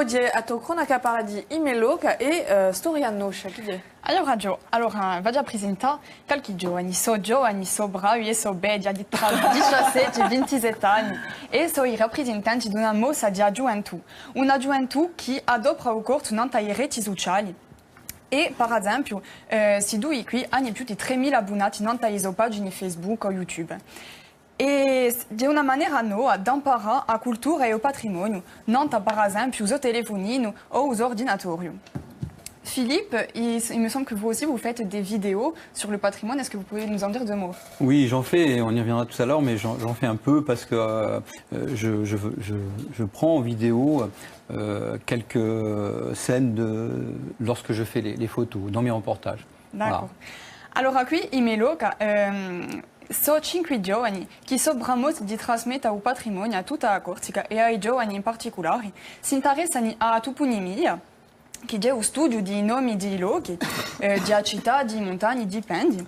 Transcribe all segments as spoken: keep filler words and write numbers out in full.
Oghje a to cronaca parla di I me loca è, eh, Storia Noscia, chì hè? Allora, Gio, allora, v'aghju à prisintà calchì ghjovani. Sò ghjovani, sò bravi è sò beddi, à diciassette, vintisette anni, è sò i raprisintanti d'una mossa di a ghjuventù, una ghjuventù chì adopra u corsu nant'à i reti suciali. È, per esempiu, eh, sti dui quì ani più di tremila abbunati nant'à i so pagini Facebook o YouTube. È s-, hè una manera nova d'amparà a cultura è u patrimoniu, nant'à, per esempiu, u so telefuninu o u so ordinatoriu. Philippe, il, il me semble que vous aussi, vous faites des vidéos sur le patrimoine. Est-ce que vous pouvez nous en dire deux mots ? Oui, j'en fais, et on y reviendra tout à l'heure, mais j'en, j'en fais un peu parce que, euh, je, je, je, je prends en vidéo, euh, quelques scènes de, lorsque je fais les, les photos, dans mes reportages. Voilà. D'accordu. Allora, quì, I me loca, ehm, sò cinque ghjovani chì sò bramosi di trasmetta u patrimoniu à tutta a Corsica è à i ghjovani in particulari. S'interessani à a tupunimia, chì hè u studiu di i nomi di i lochi, eh, di a cità, di i muntagni, dipendi.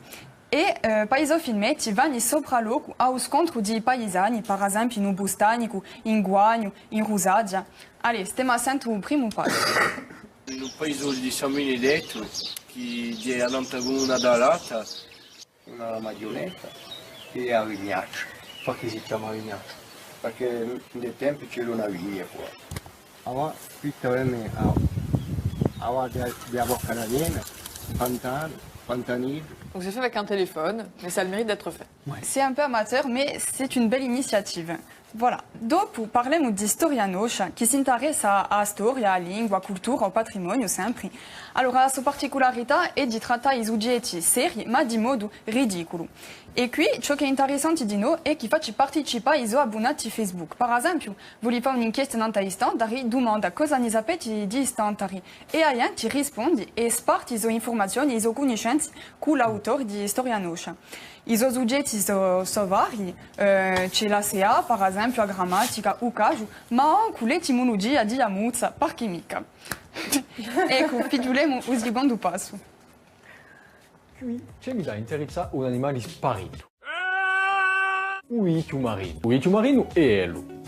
È, eh, pà i so filmetti vani sopra locu à u scontru di i paisani, per esempiu in u Bustanicu, in Guagnu, in Rusazia. Allez, stemu à sente u primu passu. In u paese di San Benedettu, chì hè annantu à a cumuna d'Alata, una maghjunetta, chì hè a Vignaccia. Perchè si chjama Vignaccia? Perchè in i tempi c'era una vigna quà. Avà, quì avemu a, a, a, di a Bocca d'Avena, Pantanu, Pantaniddu. Donc c'est fait avec un téléphone, mais ça a le mérite d'être fait. Ouais. C'est un peu amateur, mais c'est une belle initiative. Voilà. Dopu parlemu di Storia Noscia, chì s'interessa à a storia, à a lingua, à a cultura, à u patrimoniu, sempri. Allora, a so particularità hè di trattà i sugetti seri, ma di modu ridiculu. È quì, ciò chì hè interessanti dinò hè chì faci participà i so abbunati Facebook. Per esempiu, vulii fà un'inchiesta nant'à i stantari, dumanda: cosa ni sapeti di i stantari? È a ghjenti rispondi è sparti i so infurmazioni è i so cunniscenzi cù l'autori di Storia Noscia. I so sugetti sò, sò varii, eh, ci hè la S E A, per esempiu, a grammatica, u casgiu, ma ancu l'etimulugia di a muzza, parchì micca. Eccu, fighjulemu u sicondu passu. Quì ci hè da interessà un animali sparitu. U vichju marinu. U vichju marinu hè ellu.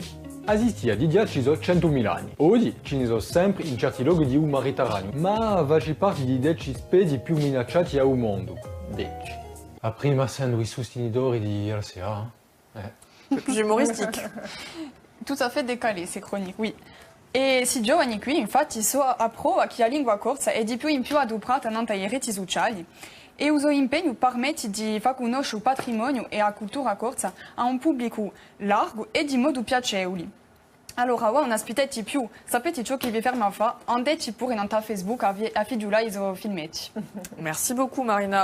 Asistia dighjà ci sò centumila anni. Oghji ci ni sò sempri in certi lochi di u Mediterraniu, ma faci parti di i deci spezii più minacciati à u mondu. Deci. A prima sendu i sustinitori di la S E A, eh. C'est plus humoristique. Tout à fait décalé, ces chroniques, oui. È sti ghjovani quì, infatti, sò a prova chì a lingua corsa hè di più in più aduprata nant'à i reti suciali, è u so impegnu permetti di fà cunnosce u patrimoniu è a cultura corsa à un publicu largu è di modu piacevuli. Allora, avà ùn aspitteti più, sapeti ciò chì vi ferma à fà, andeti puru nant'à Facebook à vi-, à fighjulà i so filmetti. Merci beaucoup, Marina.